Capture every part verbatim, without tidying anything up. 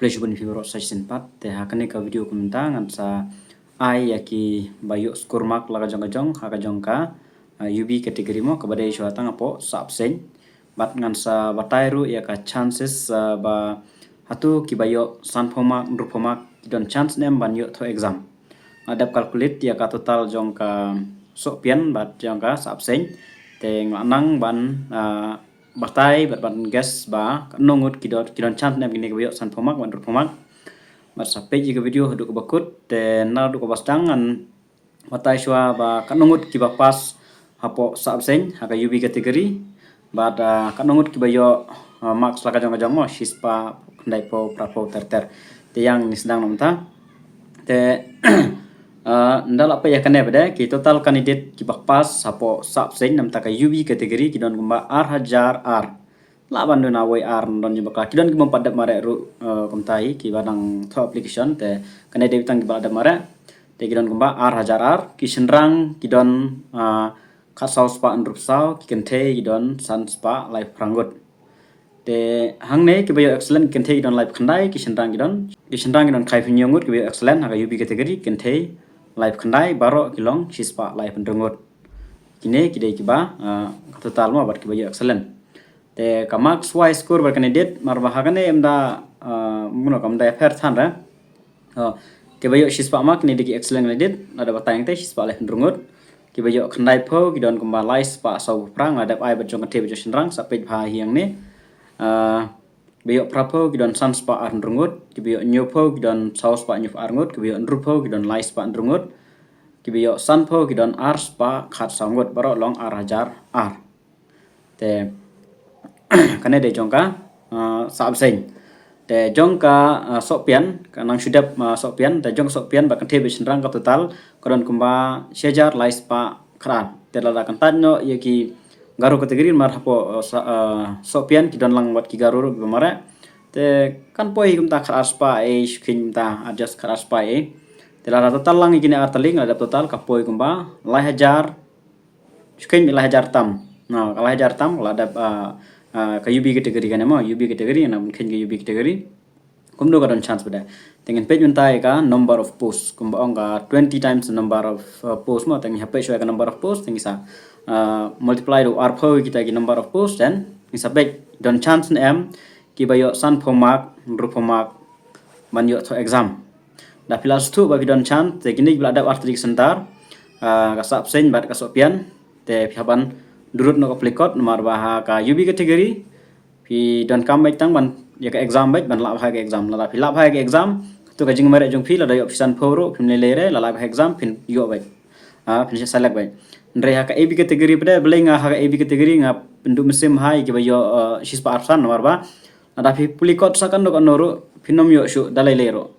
Khublei shibun ïa phi baroh sa shisien pat. Te ha kane ka video kumta ngan sa ai ïa ki ba ïoh score mark la ka jong ka jong ha ka jong ka, ah, U B category mo, kaba dei shuwa tang hapoh sub seng. Bad ngan sa batai ruh ïa ka chances, ah, ba hato ki ba ïoh sanphew mark, hynriewphew mark ki don chance ne em ban ïoh thoh exam. Nga dep calculate ïa ka total jong ka sohpian bad jong ka sub seng. Te nga nang ban, ah, batai bad ban guess ba katno ngut ki don, ki don chance ne em kine ki ba ïoh sanphew mark bad hynriewphew mark. Bad sa peit ïa ka video haduh kaba kut, te naduh kaba sdang ngan batai shuwa ba katno ngut ki ba pass hapoh sub seng ha ka U B category. Bad, ah, katno ngut ki ba ïoh, ah, marks la ka jong ka jong mo, shispah, khyndaiphew, phraphew, ter ter. Te ïa ngin sdang na mynta. Te, ah, ynda la peit ïa kane pat de, ki total candidate ki ba pass hapoh sub seng na mynta ka U B category ki don kumba ar hajar ar. Lah ban duna wei ar, don jingpyrkhat. Ki don ki bym pat dep mareh ruh, eh, kumta hi, ki ba dang thoh application, te kane dei tang ki ba lah dep mareh. Te ki don kumba ar hajar ar, ki shynrang ki don, ah, khatsaw spah hynriewphew saw, ki kynthei ki don san spah laiphew phra ngut. Te hangne ki ba ïoh excellent, ki kynthei ki don laiphew khyndai, ki shynrang ki don, ki shynrang ki don khaiphew hynñiew ngut, ki ba ïoh excellent ha ka U B category, ki kynthei laiphew khyndai, baroh ki long shispah laiphew hynriew ngut. Kine ki dei ki ba, ah, ka total mo bad ki ba ïoh excellent. Te ka marks wise score bad candidate, namar ba ha kane em da, ah, mano kam da ïapher than re. Oh, ki ba ïoh shispah mark kine dei ki excellent candidate, lada batai te shispah laiphew hynriew ngut. Ki ba ïoh khyndaiphew ki don kumba laispah sawphew phra, nga dep ai bad jong kynthei bad jong shynrang, sa peit bha hi hangne. Ah, ki ba ïoh phraphew ki don sanspah ar hynriew ngut, ki ba ïoh hynñiewphew ki don sawspah hynñiewphew ar ngut, ki ba ïoh hynriewphew ki don laispah hynriew ngut, ki ba ïoh sanphew ki don arspah khatsaw ngut, baroh long ar hajar ar. Te kane dei jong ka, ah, sub seng. Te jong ka, ah, sohpian, ka nang shu dep, ah, sohpian, te jong ka sohpian ba kynthei bad shynrang ka total ka don kumba shi hajar laispah khatar. Te lada kyntait noh ïa ki Garo category namar hapoh, ah, sa-, ah, sohpian ki don lang wat ki Garo ruh ba mareh. Te kan poi kumta khatar spah ei, shu kheiñ kumta adjust khatar spah ei. Te lada total lang ïa kine ar tylli, lada total ka poi kumba lai hajar, shu kheiñ lai hajar tam. Na, ka lai hajar tam, lada, ah, ah, ka U B category kane mo, U B category, na, kheiñ ka U B category. Kumno ka don chance pat de. Te ngin peit mynta ïa ka number of post. Kumba ong ka twenty times the number of, uh, post mo, te ngin hap peit shuwa ïa ka number of post, te ngin sa, uh, multiply da u arphew ïa kita ki number of post, then ngin sa peit don chance ne em ki ba ïoh sanphew mark, hynriewphew mark ban ïoh thoh exam. Da phi la sngewthuh ba phi don chance, te kine ki ba la dep ar tylli ki center, uh, ka sub seng bad ka sohpian, te phi hap ban durut noh ka plikot, namar ba ha ka U B category, phi donkam beit tang ban ïa ka exam beit, ban lah bha ïa ka exam. Lada phi lah bha ïa ka exam, to ka jingmareh jong phi, lada ïoh phi sanphew ruh, phim lei lei re, lada lah bha exam, phin ïoh beit. Ah, phin select beit. Hynrei ha ka A B category pat de, balei nga ha ka A B category nga pynduh mynsiem ha ïa ki ba ïoh, eh, shispah arphew san, namar ba lada phi plikot sa kano kano ruh, phin ym ïoh shuh da lei lei ruh.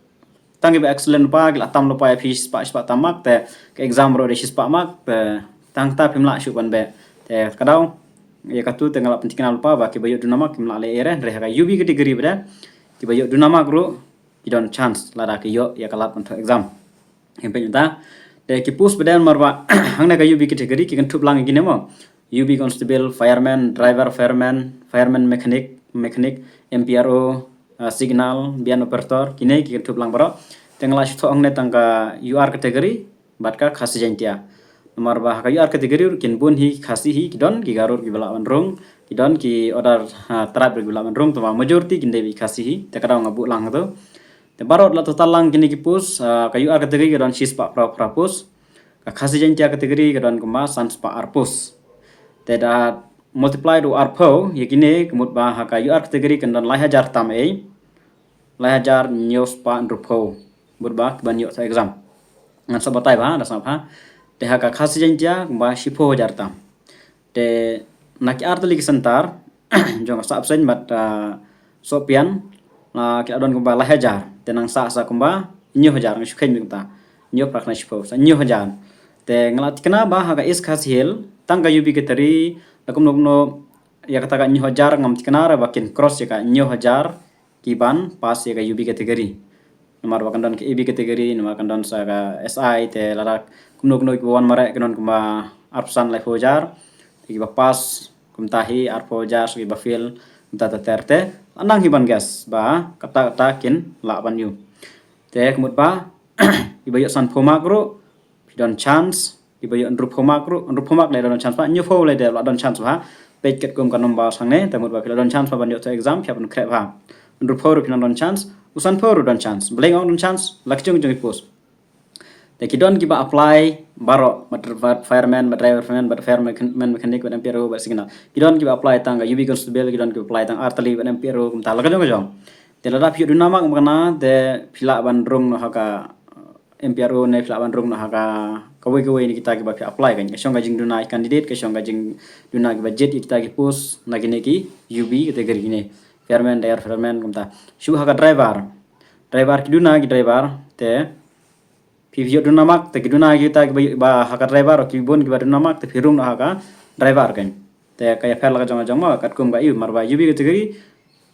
Tang ki ba excellent lypa, ki la tam lypa ïa phi shispah, shispah tam mark, te ka exam ruh dei shispah mark, te tang ta phim lah shuh ban beh. Te ka daw, ïa katu te nga la pynthikna lypa ba ki ba ïoh duna mark kim lah leh ei re, hynrei ha ka U B category pat de, ki ba ïoh duna mark ruh ki don chance lada ki ïoh ïa ka lad ban thoh exam. Ngin peit mynta. Te ki post pat de namar ba hangne ka U B category ki kynthup lang ïa kine mo. U B constable, fireman, driver fireman, fireman mechanic, mechanic, M P R O, ah, signal, bian operator, kine ki kynthup lang baroh. Te nga la shu thoh hangne tang ka U R category bad ka Khasi Jaintia. Namar ba ha ka U R category ruh kin bun hi Khasi hi, ki don ki Garo ruh ki ba lah ban rung, ki don ki other, ah, tribe ruh ki ba lah ban rung, tangba majority kin dei beit Khasi hi, te ka daw nga buh lang hato. Te baroh la total lang kine ki post, ah, ka U R category ka don shispah phra phra post. Ka Khasi Jaintia category ka don kumba sanspah ar post. Te da multiply da u arphew ïa kine, ka mut ba ha ka U R category kan don lai hajar tam ei, lai hajar hynñiew spah hynriewphew. Mut ba ki ban ïoh thoh exam. Ngan sa batai bha, da sngap bha. Te ha ka Khasi Jaintia kumba shiphew hajar tam. Te na ki ar tylli ki center jong ka sub seng bad, ah, sohpian, ah, ki la don kumba lai hajar. Te nang sah sa kumba hynñiew hajar, nga shu kheiñ kumta. Hynñiew phra khyndai shiphew, sa hynñiew hajar. Te nga la thikna ba ha ka East Khasi Hills, tang ka U B category, la kumno kumno ïa kata ka hynñiew hajar ngam thikna re ba kin cross ïa ka hynñiew hajar ki ban pass ïa ka U B category. Namar ba kan don ka A B category, namar kan don sa ka S I, te lada kumno kumno ki ba wan mareh ki don kumba arphew san laiphew hajar, te ki ba pass kumta hi arphew hajar, sa ki ba fail Kumta ter ter te la nang hi ban guess ba kata kata kin lah ban ïoh. Te ka mut ba kiba ïoh sanphew mark ruh phi don chance, kiba ïoh hynriewphew mark ruh, hynriewphew mark lei don chance ba, hynñiewphew lei de la don chance ba. Peit katkum ka number hangne, te mut ba phi la don chance ba ban ïoh to exam, phi hap ban khreh ba. Hynriewphew ruh phi nang don chance, u sanphew ruh don chance. Balei nga ong don chance? La ki jong jong ki post. Te ki don kiba apply baroh, bad, bad fireman, bad driver fireman, bad fireman mechan-, man mechanic, bad M P R O, bad signal. Ki don kiba apply tang ka U B constable, ki don kiba apply tang artylli, bad M P R O, kumta la ka jong ka jong. Te lada phi ïoh duna mark ba kane, te phi lah ban rung noh ha ka M P R O ne phi lah ban rung noh ha ka kawei kawei na kita kiba phi apply kan. Ka shong ka jingduna candidate, ka shong ka jingduna kiba jied ïa kita ki post na kine ki U B category kine. Fireman, driver fireman, kumta. Shu ha ka driver. Driver ki duna ki driver, te phi ïoh duna mark, te ki duna kita kiba, ba ha ka driver, ki bun kiba duna mark, te phi rung noh ha ka driver kan. Te ka ïapher la ka jong ka jong ma, katkum ka ïoh, marba U B category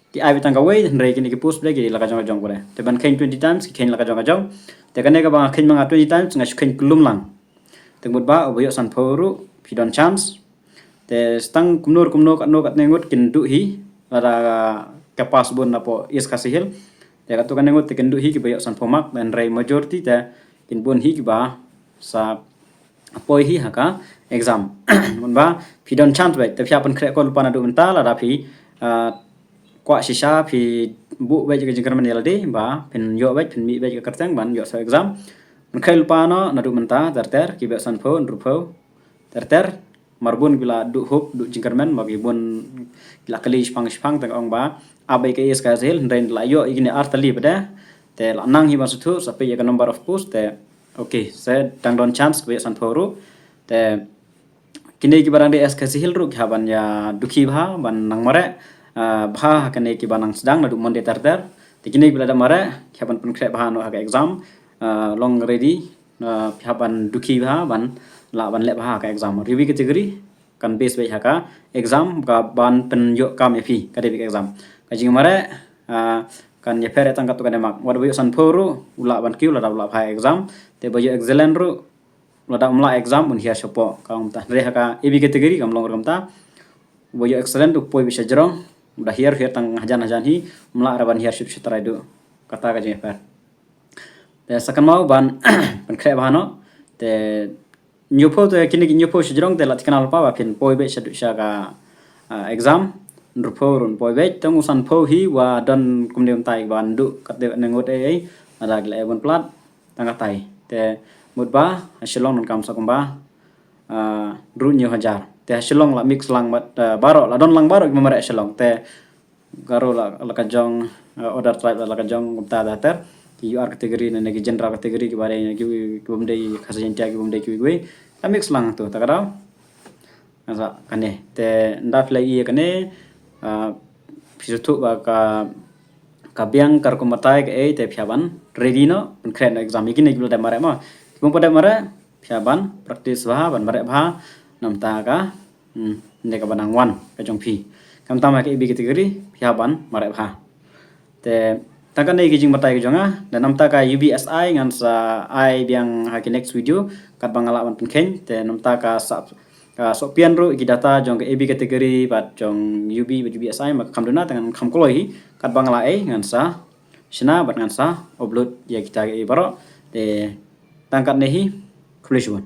ki ai beit tang kawei, hynrei kine ki post bad ki la ka jong ka jong bad. Te ban kheiñ twenty times, ki kheiñ la ka jong ka jong. Te kane kaba nga kheiñ ma nga twenty times, nga shu kheiñ kyllum lang. Te mut ba uba ïoh sanphew ruh phi don chance. Te tang kumno kumno katno katne ngut kin duh hi, lada ka pass bun napoh East Khasi Hills. Te katto katne ngut te kin duh hi kiba ïoh sanphew mark, hynrei majority te kin bun hi kiba sa poi hi ha ka exam. Mut ba phi don chance beit, te phi hap ban khreh ko lypa naduh mynta, lada phi, ah, kwah shisha, phi buh beit ka jingkyrmen ïa lade ba phin ïoh beit, phin mih beit ka kyrteng ban ïoh sa exam. Ban khreh lypa noh naduh mynta ter ter, kiba ïoh sanphew, hynriewphew ter ter. Mar bun ki la duh hope, duh jingkyrmen, ba ki bun ki la kylli shipang shipang, te nga ong ba ap beit ka East Khasi Hills, hynrei la ïoh ïa kine artylli bad. Te la nang hi ban sngewthuh, sa peit ïa ka number of post, te okay, sa dang don chance ba ïoh sanphew ruh. Te kine kiba dang dei East Khasi Hills ruh ki hap ban ïa dukhi bha, ban nang mareh, ah, bha ha kine kiba nang sdang naduh Monday ter ter. Te kine kiba la dep mareh ki hap ban pynkhreh bha noh ha ka exam, ah, long ready, ah, phi hap ban dukhi bha, ban lah ban leh bha ha ka exam. Review category kan base beit ha ka exam, ka ban pynïoh kam ïa phi, ka dei beit ka exam. Ka jingmareh, ah, kan ïapher ïa tang katto katne mark. Wat ba ïoh sanphew ruh u lah ban kiew lada u lah bha exam. Te ba ïoh excellent ruh lada um lah exam un hiar shapoh. Ka ong kumta. Hynrei ha ka A B category kam long ruh kumta. Ba ïoh excellent u poi beit sha jrong, u da hiar hiar tang hajan hajan hi, um lah ruh ban hiar shuh sha trai duh. Kata ka jingïapher. Te sa kynmaw ban pynkhreh bha noh. Te hynñiewphew, te kine ki hynñiewphew sha jrong te la thikna lypa ba phin poi beit sha duh sha ka, ah, exam. Hynriewphew ruh poi beit, tang u sanphew hi wa don kumne kumtai ban duh katne ngut ei ei. Lada ki la ei bun palat tang katai. Te mut ba ha Shillong donkam sa kumba, ah, hynriew hynñiew hajar. Te ha Shillong la mix lang bad, ah, baroh, la don lang baroh kiba mareh ha Shillong. Te Garo la, la ka jong, eh, other tribe la, la ka jong kumta ter ter. Ki U R category ne, ne ki general category kiba dei, ki, kibym dei Khasi Jaiñtia, kibym dei kiwei kiwei. La mix lang to, ta ka daw. Nga sa kane. Te ynda phi la ïoh kane, ah, phi sngewthuh ba ka, ka biang ka rukom batai kaei, te phi hap ban ready noh, pynkhreh noh exam. Ïa kine kiba la dep mareh mo. Kibym pat dep mareh, phi hap ban practice bha, ban mareh bha. Namar ka Hmm, ne kaba nang wan ka jong phi. Khamtam ha ka A B category, phi hap ban mareh bha. Te tang kane ka jingbatai ka jong nga, da namar ka U B S I ngan sa ai biang ha ki next video, katba nga lah ban pynkheiñ, te namar ka sa, ka sohpian ruh ki data jong ka A B category bad jong U B bad U B S I, ma ka kham duna, te ngan kham kloi hi, katba nga lah ei, ngan sa shna bad ngan sa upload ïa kita kiei baroh, te tang katne hi, khublei shibun.